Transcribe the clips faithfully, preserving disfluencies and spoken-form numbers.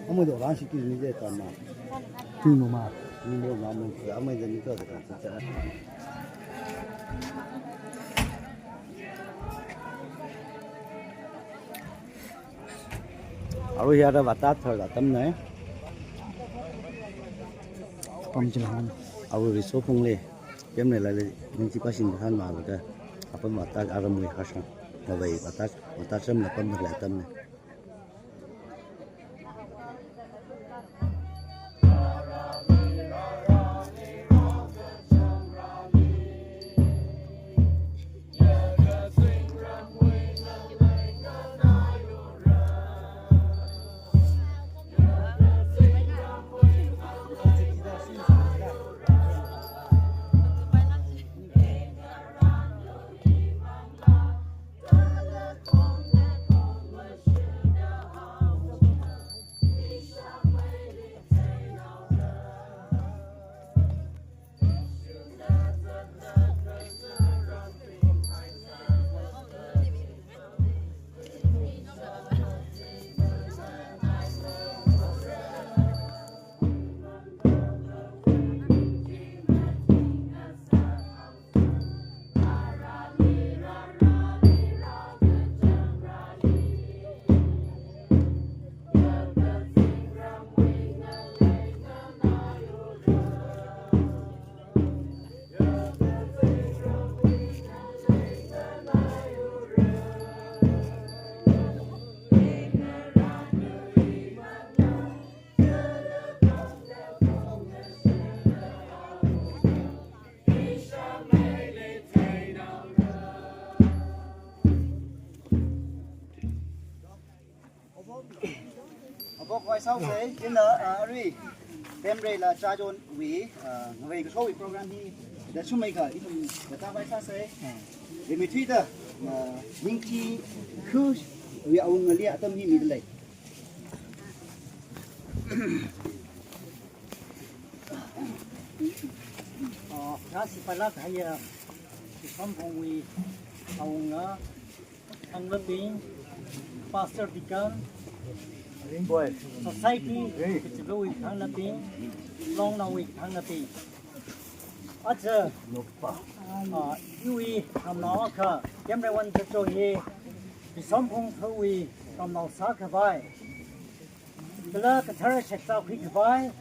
Amei do lan shi ki ni de ta ma. Tui mo ma. Ni mo ma mo, amei de ni ka de ka ta. Arui hiya da vāthat thar da tam nai. Pam chi lan. Arui Risophungli, Pemreilali, ning chi pa sing khan ma da. Apam vāthat aramwui hashang. Ngavei vāthat, vāthat cham la pam la tam nai. Abok Vaisau se, ina, ah, arui, Pemreila Chachowui, ah, ngavei kashowui program hi, da shumai ka, ina, da ta Vaisau se, rimei thui da, ah, ningchi, khu, wui awunga li atam hi mi da lei. Ah, rasi palak haya, Samphongwui, awunga, Anglabing, Pastor Deacon, Society, Kichibawui Thangnabing, Longnaowui Thangnabing. Aja, ah, iwui ramnao akha, Kemreiwan Chachow hi, Risophung thawui ramnao sākhavai. Kala kathar shakta khuikhavai.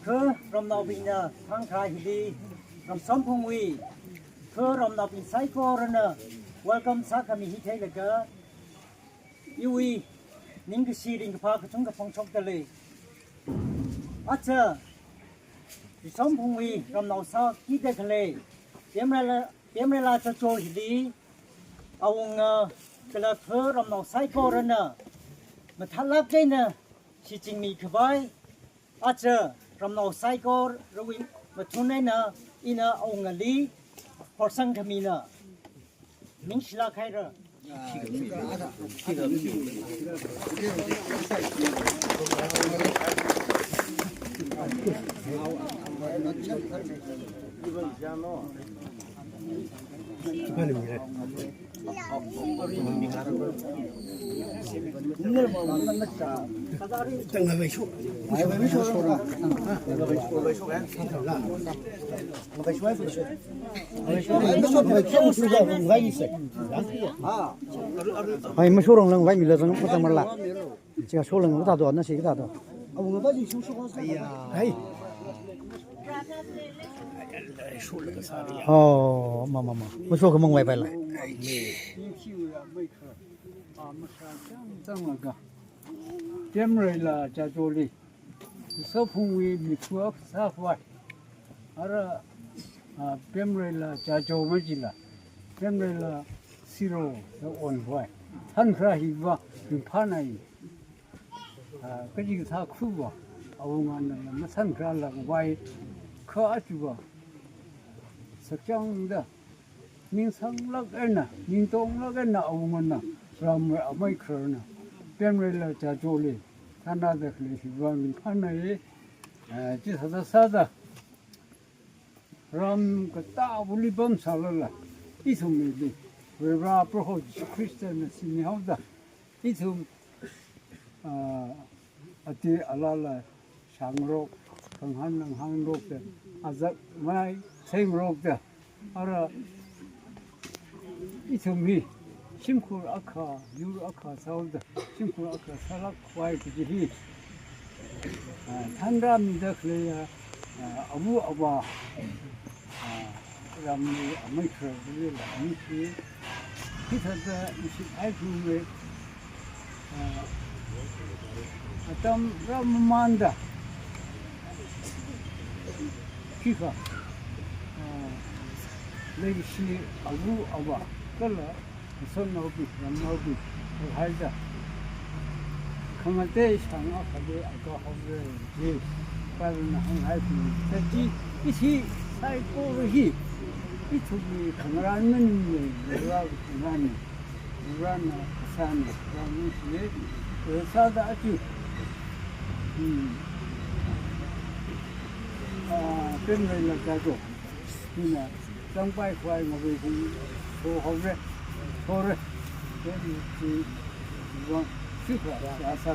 Kha ramnaobingna thangkha hili, Risophungwui. Kha ramnaobing saikorana welcome sākhami hi theilaga, iwui ningkashi ringkaphā kachungkha phongshokda lei. Aja, Risophungwui ramnao sākida khalei, Pemreila, Pemreila Chachow hili, awunga kala kha ramnao saikorana, mathālāk eina, shichinmi khavai, aja, ramnao saikorawui mathun eina, ina awungali, horsang khamina. Ningshilāk haira. Hai, mashorong lang vai mila zang, kata marla. Chiya sholang kata do, na si kata do. Hai. Oh, ma, ma, ma. Masho khamang vai vai la. Pemreila Chachowli. Risophungwui mikhuak sākhavai. Ara, ah, Pemreila Chachow majila. Pemreila Siro da onkhavai. Thankhara hiva, ringphānai. Ah, kaji sākhuva, awungana mathangkharala vai, kha achuva. Sakchangda, ningsanglāk eina, ningtonglāk eina awungana, ramwui amei khararna, Pemreila Chachowli, thanada khalei hiva ringphānai, eh, chi sāda sāda, ram katāvali pamsālala, ithumli, Vare Proho Jishu Khristana sinihaoda, Ithum, ah, ati alala shangrok, khangahān nganghānrokta, azak mai sengrokta, ara ithum hi shimkhur akha, yur akha sāhaoda, shimkhur akha sālākkhavai kaji hi, ah, thanrāmida khaleiya, ah, ava avā, ah, ramli amei khararlila ningshi, hithāda ningshihai khuiya, ah, atam rāmamānda, khikha, ah, leikashi ava avā kala kasomnaobing, ramnaobing, khalei haida, khangatei shāng akhali aga haora ji, Bible na hānghai khuida chi, ishi saikora hi ithumwui khangarān maningmana, Varewui khangarān, Varena kasāna, Varena ningshi, eh, sāda aja, hmm, ah, pemreila kajo, hina zangpaikhavai ngavei hi shohaora, shohaora. Then chi vang, shikha, ya sā.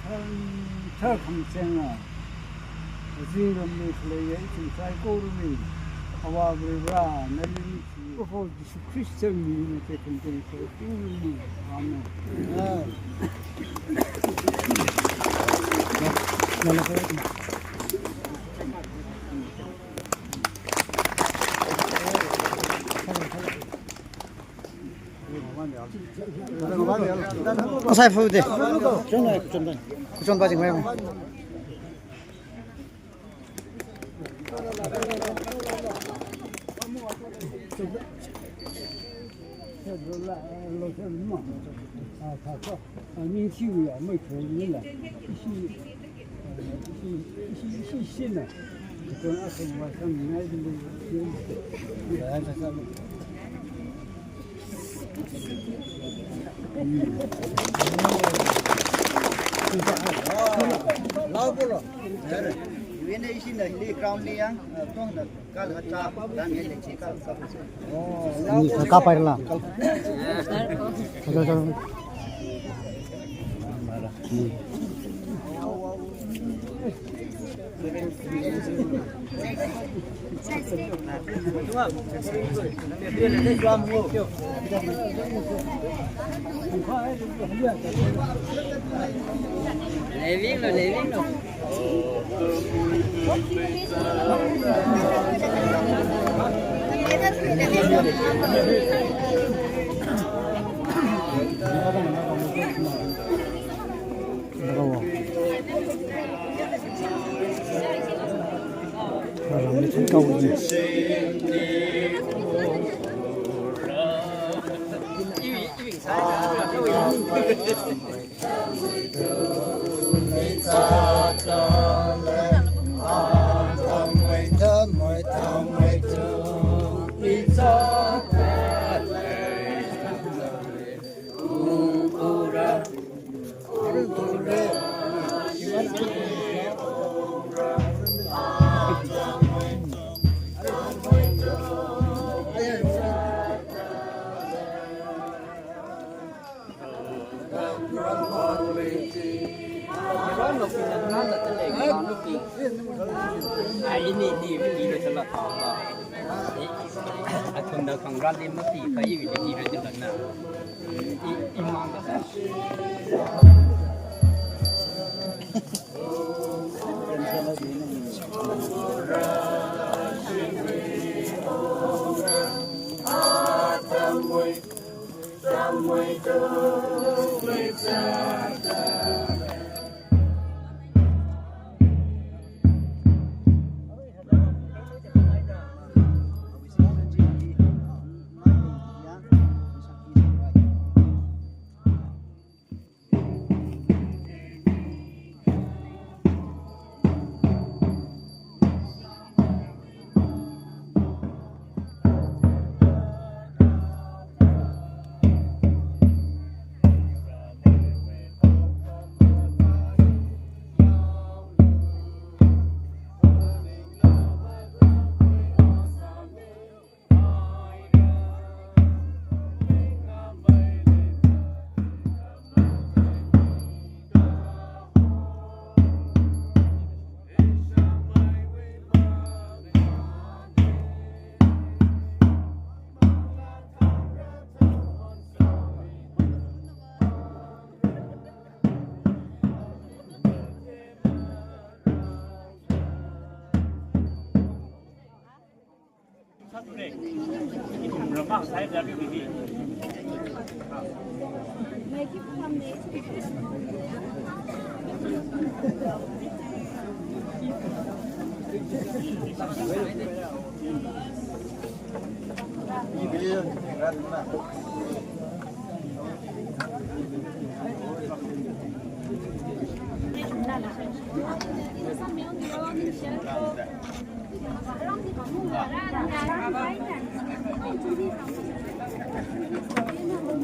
Thar, thar khangachanga, kazingramli khaleiya ithum saikorawui Avā Varivara, nali ningshi, Proho Jishu Khristawui mingli tekhamatei sotingranu. Amen. Asai fu de. Kuchon ba jing mai. Ka pairala.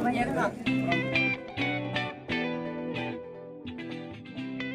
Mayarkha.